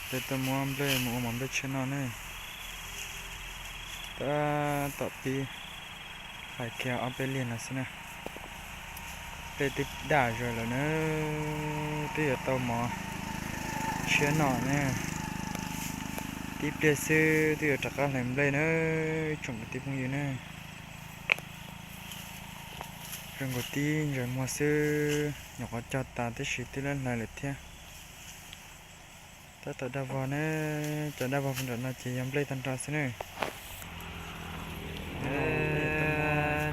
Peb tuaj muab nplej mus ua mov nplej tshiab noj ne. Tab tom pib hlais kiag ob peb liag no xwb na. Nplej twb daj zog lawm na, twb yuav tau mov tshiab noj ne. Tib pliag xwb twb yuav rov qab hlais nplej na, tsoom kwv tij phooj ywg na. Zoo nkaus tib ntsais muag xwb, nyuam qhuav cog tas tib si twb hlais lawm thiab. Tab tom daj vog ne, cov daj vog puag nram no ces yog nplej tag nrho xwb na.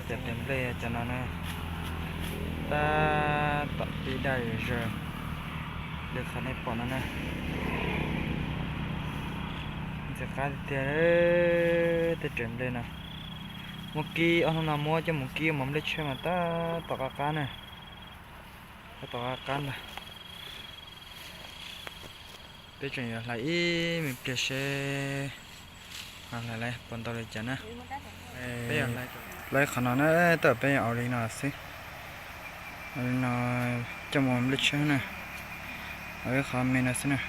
Cov tias nplej cov no na, tab tom pib daj zog li qhov nej pom no na. Ntxim qab tiag tiag tej raws nplej no. Muab kib, ob hnub no muab coj mus kib ua mov nplej tshiab mas tab tom qab qab na. Tab tom qab qab ntag. Peb tseem yuav hlais ib me pliag seb ho hlais puas ntau li cas na. Peb yuav hlais qhov no na, tab tom peb yuav ua li no xwb. Ua li no coj mus nplej tshiab na. Ua ib qho me no xwb na.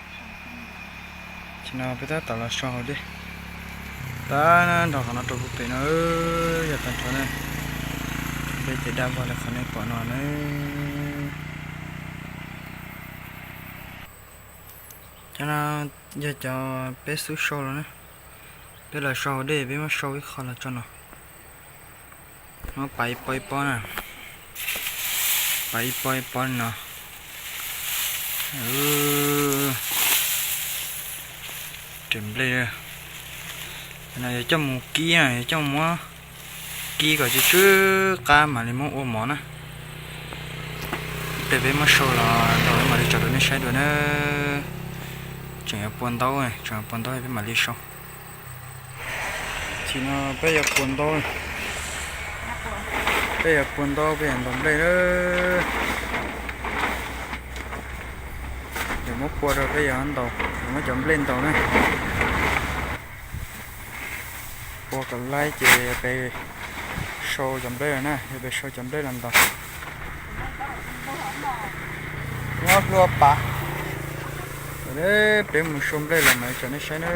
Tam sim no peb tab tom los so hauv dej. Tab nrog qhov no rau puag pem no, yog tag nrho na. Nplej ces daj vog li qhov nej pom no na. Cov no yog cov peb xub sau los na. Peb los sau hauv dej, peb muab sau ib qho los tso no. Muab pab ib pob ib pob na. Pab ib pob ib pob li no. Raws nplej, no yog coj mus kib na, yog coj muab kib kom tsw tsw qab mam li muab ua mov na. Ib pliag peb muab sau los nrog peb mam li tso rau nej saib dua na. Tseem yuav puas ntaub, tseem yuav puas ntaub peb mam li sau. Tam sim no peb yuav puas ntaub, peb yuav puas ntaub, peb yuav ntaus nplej na. Yuav muab pua rau peb yuav ntaus, yuav muab cov nplej ntaus na. Pua kom laib ces peb sau cov nplej los na, yog peb sau cov nplej los ntaus. Nyob hlua pas. Peb mus sau nplej los mam li tso nej saib na.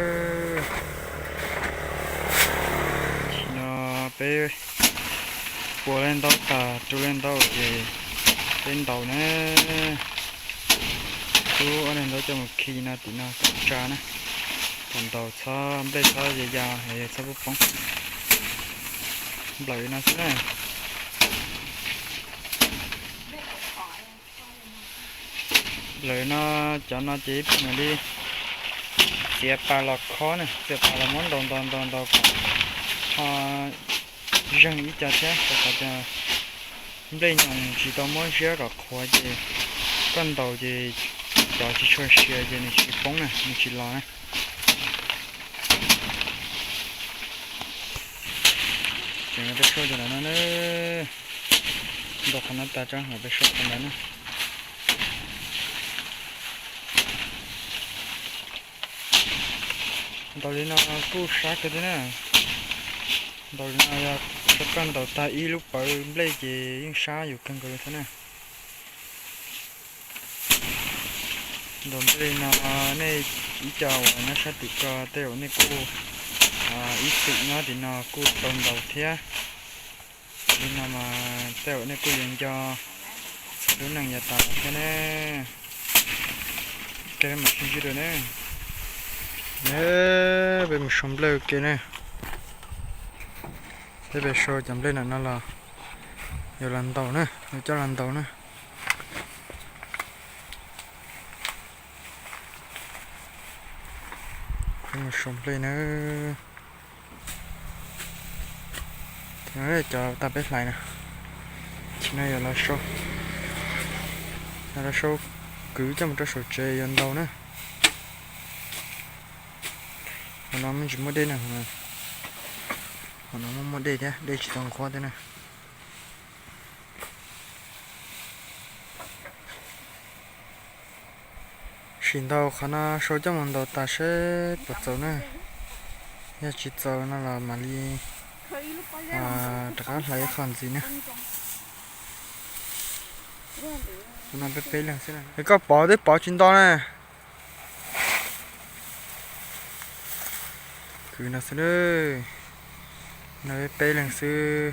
Tam sim no peb pua lej ntaub tas, rub lej ntaub ces peb ntaus na. Rub ob lej ntaub coj mus khi no tim no kom tsa na. Kom ntaus txhob, nplej txhob ya ya, txhob poob poob. Nplawm no xwb na. Nplawm no, cov no ces ib pliag mam li txiav pas los khob na, txiav pas los muab ntaus ntaus ntaus ntaus kom ho zeeg ib co thiab, rau qhov tias nplej nyoos tsis tau muab ziab kom qhuav ces koj ntaus ces cov tsis tshua siav ces nws tsis poob na, nws tsis los na. Tseem yuav peb sau cov ntawm no na. Ntaus qhov no tas tso mam peb sau qhov ntawd na. Ntaus li no kuj sab kawg thiab na. Ntaus li no yog koj ntaus tag ib lub pawv nplej ces yeej sab yus kawg nkaus li thiab na. Ntaus nplej li no, nej ib co uas nyob sab tim ko tej zaum nej kuj ib txwm nyob tim no kuj tau ntaus thiab. Li no mas tej zaum nej kuj yuav nco lub neej yav tas thiab ne. Peb mam sib ntsib dua ne. Peb mus sau nplej ua ke ne. Peb pem sau cov nplej ntawm no los yuav los ntaus na, yuav coj los ntaus na. Peb mus sau nplej na. Cov tag peb hlais na. Tam sim no yuav los sau, yuav los sau kwv coj mus rau saum tsev yuav ntaus na. Qhov no me ntsis muaj dej na, qhov no muaj muaj dej thiab, dej tsis tau nqhuab thiab na. Sim ntaus qhov no sau coj mus ntaus tas seb puas txaus na. Yog tsis txaus no los mam li rov qab hlais ib qho ntxiv na. Tus no peb peb leeg xwb na. Es koj pov twb pov tsis nto na. Tus no xwb na, no peb leeg xwb,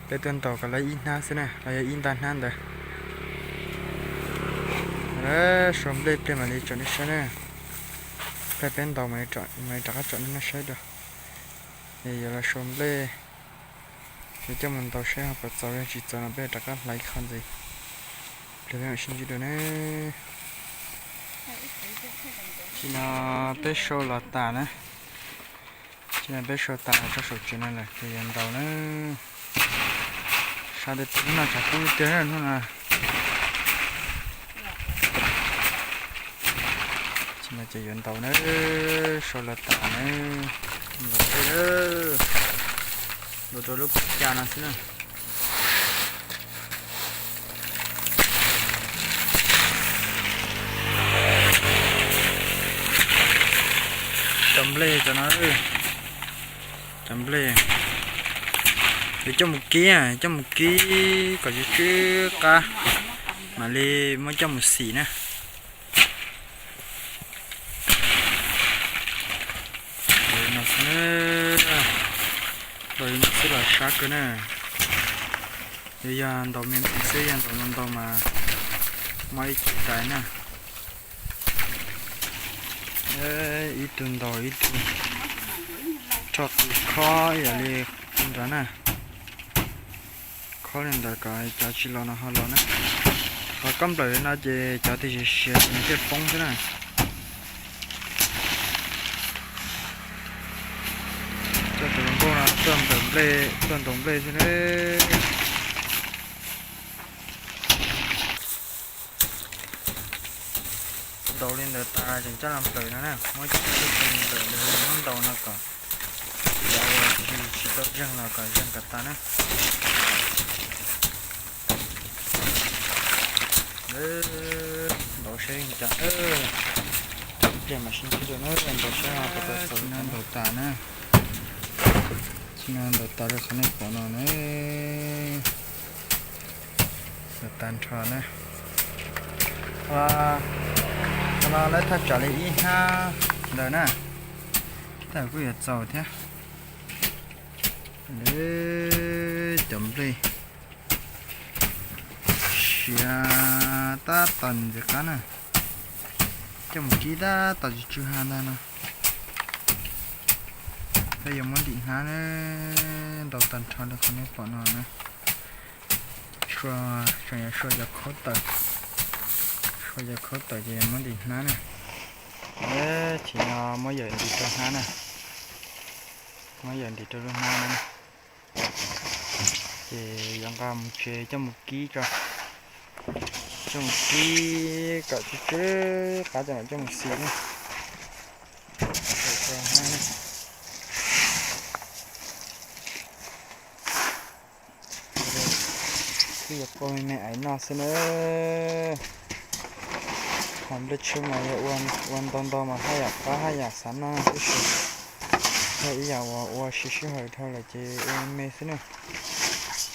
peb tuaj ntaus kom lawv ib hnab xwb na, los yog ib nta hnab ntawd. Sau nplej pliag mam li tsom nej saib na. Pliag peb ntaus mam li rov qab tsom nej saib dua. Es yuav los sau nplej, yuav coj mus ntaus saib ho puas txaus, yog tsis txaus no peb rov qab hlais ib qho ntxiv. Pliag peb mam sib ntsib dua na. Tsis no peb sau los tas na. Tsis no peb sau tas tso saum tsev no lawm ces yuav ntaus na. Sab tej hnub no tshav kub tiag hnub no. Tsis no ces yuav ntaus na, sau los tas na. Ntaus tej, ntaus rau lub pob cas no xwb na. Cov nplej cov no, cov nplej yuav coj mus kib, coj mus kib kom tsw tsw qab mam li muab coj mus xim na. Ntaus li no xwb los sab kawg na. Yog ntaus me ntsis xwb, yog ntaus ntau ntau mas mob ib ce tais na. Ib tug ntaus ib tug rho qws khob ib yam li nrad na. Khob li ntawd kom cov tsis los no ho los na. Qhov koj nplawm li no ces cov twg siav siav ces nws thiaj poob xwb na. Coj tus hluas nkauj no tuaj ntaus nplej, tuaj ntaus nplej xwb na. Ntaus li ntawd tas tseem coj los nplawm no na, muab coj los nplawm li muab ntaus no kom cov uas tsis tau zeeg los kom zeeg kom tas na. Ntaus saib cas, ib pliag mam sib ntsib dua na, ntaus saib no puas tau txaus. Ntaus tas na, tsis no ntaus tas rau qhov nej pom no na. Ntaus tas nrho na. Qhov no lawv thaj tsam li ib hnab ntawd na, tab kuj yuav txaus thiab. Cov nplej siav tab tom ntxiv qab na, coj mus kib tab tom tsis tsw ha ntag no. Peb yuav muab ntim hnab na, ntaus tag nrho li qhov nej pom no na. Sua, tseem yuav sua cov khaub tawm, sua cov khaub tawm ces yuav muab ntim hnab na. Tsis no muab yawm ntim rau hnab na, muab yawm ntim rau lub hnab na. Ces yuav nqa mus tsev coj mus kib tso, coj mus kib kom tsw tsw qab ces mam coj mus xim na. Kuj yuav kua me me aiv noj xwb na. Ho nplej tshuaj mas yog ua ntau ntau mas haj yam qab haj yam xav noj tib si. Yog ib yam uas ua siv sij hawm dhau lawm ces ua me me xwb na.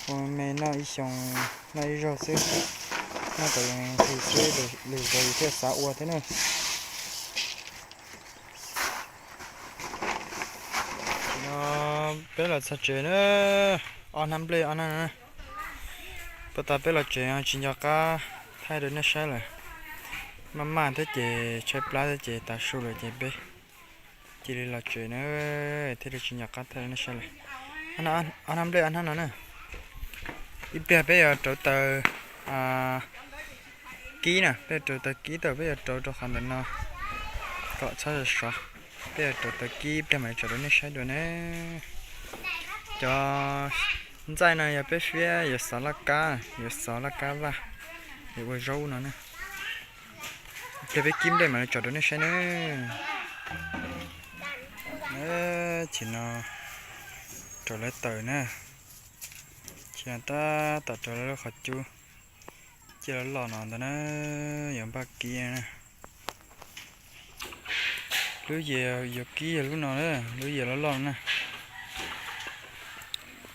Ua me me noj ib xyoo, noj ib zaug xwb, noj tau ib zaug xwb, lwm zaus yus thiaj xav ua thiab na. No peb los txog tsev na, ob hnab nplej ob hnab no. Puag ta peb los tsev tsis nco qab thaij rau nej saib lawm. Maj maj thiab ces tshaib plab thiab ces tav su lawm ces peb cia li los tsev na, thiaj li tsis nco qab thaij rau nej saib lawm. Ob hnab nplej ob hnab no na. Ib pliag peb yuav rauv taws kib na, peb yuav rauv taws kib tau, peb yuav rauv rau qhov ntawm no kom txhob sov. Peb yuav rauv taws kib ib pliag mam li tso rau nej saib dua na. Cov ntxaij no yog peb fiab yuav xov laj kab, yuav xov laj kab vaj, yuav ua zaub no na. Ib pliag peb kib nplej mam li tso rau nej saib na. Chim no rauv lawv taws na, chim no tab tom rauv lawv lub qhov cub, cia lawv los no ntawd na, yuav npaj kib na. Lub yias yuav kib yog lub no, lub yias loj loj na.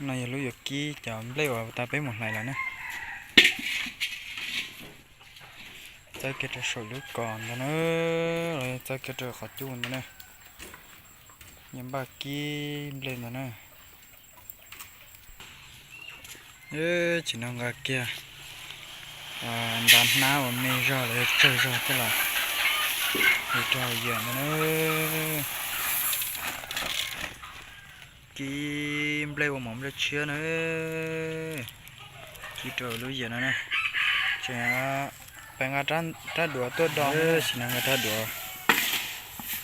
No yog lub yuav kib cov nplej uas tas peb mus hlais los na. Txawb kiag rau saum lub kos ntawd na, los txawb kiag rau qhov cub ntawd na. Npaj kib nplej ntawd na. Tsis no nqa kiag nta hnab uas me zog los yog tsawg zog thiab los rau hauv yias ntawd na. Kib nplej ua mov nplej tshiab na. Kib rau lub yias no na. Tseem pais nqa rab duav tuaj do, tsis no nqa rab duav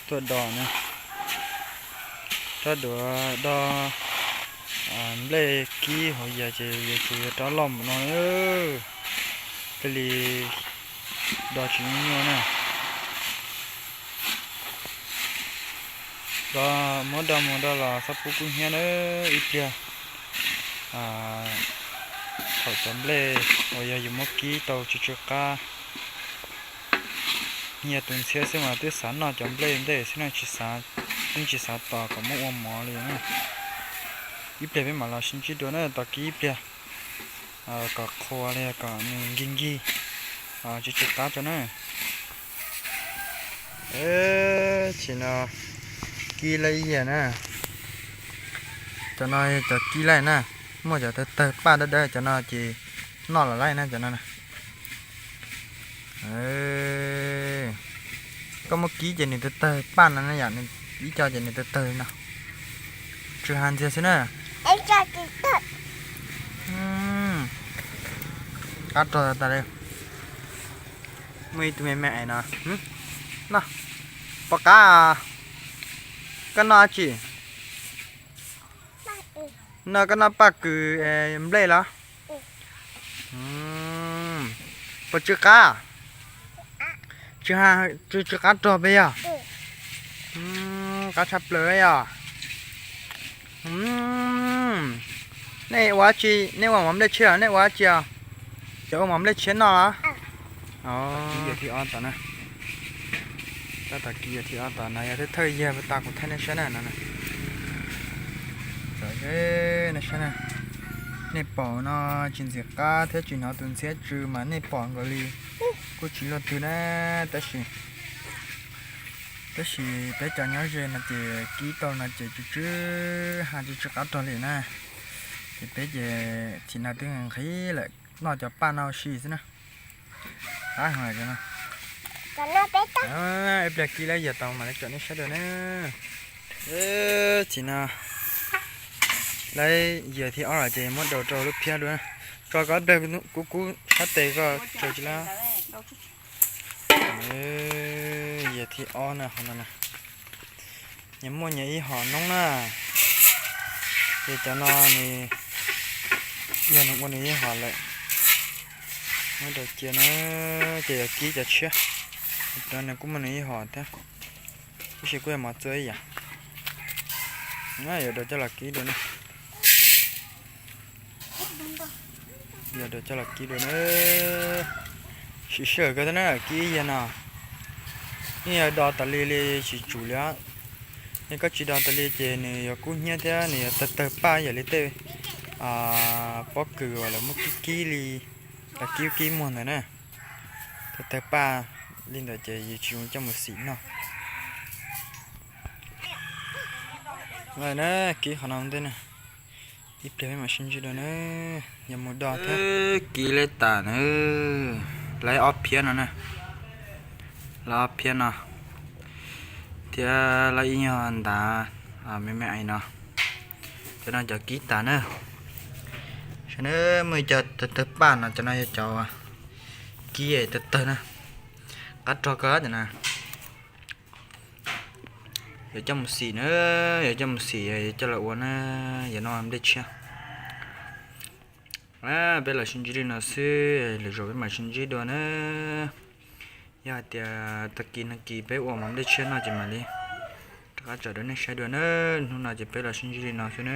tuaj do na. Rab duav do nplej kib hauv yias ces yuav tsum yog rab loj npaum no na. Thiaj li do tsis nyuaj na. Do muab do mus do los txhob pub kub hnyiab na. Ib pliag thaum cov nplej uas yog yus muab kib tau tsw tsw qab, nyias tus ntxhiab xwb mas twb xav noj cov nplej ntej xwb na, tsis xav, yeej tsis xav tos kom muab ua mov li na. Ib pliag peb mam los sib ntsib dua na, tos kib ib pliag kom qhuav li kom nws nkig nkig, tsw tsw qab tso na. Tsis no kib laij yias na. Cov no yog cov kib laij na, muaj cov tawg tawg paj dawb dawb, cov no ces noj los laij na cov no. Koj muab kib ces nws tawg tawg paj no na yom, ib co ces nws tawg tawg no. Tsw ha ntxiag xwb na. Qab rog tas li. Muaj ib tug me me es no. No, pom qab. Koj noj dab tsi? No koj noj paj kws nplej los? Puas tsw qab? Tsw, tsw qab rog peb yog? Qab tshaj plaws yog. Nej ua dab tsi, nej ua mov nplej tshiab, nej ua dab tsi os? Cov ua mov nplej tshiab noj los? Kib yog thib ob tom na. Tab tom kib yog thib ob tom no yog thawj thawj yag tas kuv thaij nej saib na no. Nej saib na, nej pom no tsis ntxim qab thiab tsis hnov tus ntxhiab tsw mas nej pom nkaus li. Kuj tsis luaj twg na, tab sis, tab sis peb cov nyob ze no ces kib tau no ces tsw tsw ha tsw tsw qab rog li na. Ces peb ces thim no twb nqhis lawm, noj cov paj no ua si xwb na. Qab heev lawm cov no. Ib pliag kib laij yias tau mam li tsom nej saib dua na. Thim no laij yias thib ob lawm ces muab daus rau lub phiab dua. Tso koj ib pliag kub kub sab tes koj tsaws tsis lab. Yias thib ob na, qhov no na. Nyias muaj nyias ib hom noob na. Ces cov no nws yog nws ua nws ib hom lawm. Muab rau cia na, ces yuav kib cov tshiab. Cov no kuj muaj nws ib hom thiab, tab sis kuj yog mov txua ib yam. Yuav daus coj los kib dua na. Yog daus coj los kib dua na. Sim sij hawm kawg thiab na, kib ib yam no. Yeej yog do tas li li tsis tsum li os. Yog koj tsis do tas li ces nws yuav kub hnyiab thiab nws yuav tawg tawg paj ib yam li tej pob kws uas lawv muab kib kib li, lawv kib kib muag ntawd na. Tawg tawg paj li ntawd ces yus tsis zoo coj mus xim noj. Lawm na, kib qhov no ntej na. Ib pliag peb mam sib ntsib dua na. Yog mus do thiab. Kib laij tas na. Laij ob phiab no na. Laij ob phiab no thiab laij ib nyuag ntav me me ais no. Cov no cov kib tas na. Saib na, muaj ib co tawg tawg paj no, cov no yog cov kib tawg tawg na. Qab rog kawg cov no. Yuav coj mus xim na, yuav coj mus xim, yuav coj los ua na, yuav noj nplej tshiab. Peb los sib ntsib li no xwb, lwm zaus peb mam sib ntsib dua na. Yog hais tias tag kis nag kis peb ua mov nplej tshiab noj ces mam li rov qab tsom rau nej saib dua na. Hnub no ces peb los sib ntsib li no xwb na.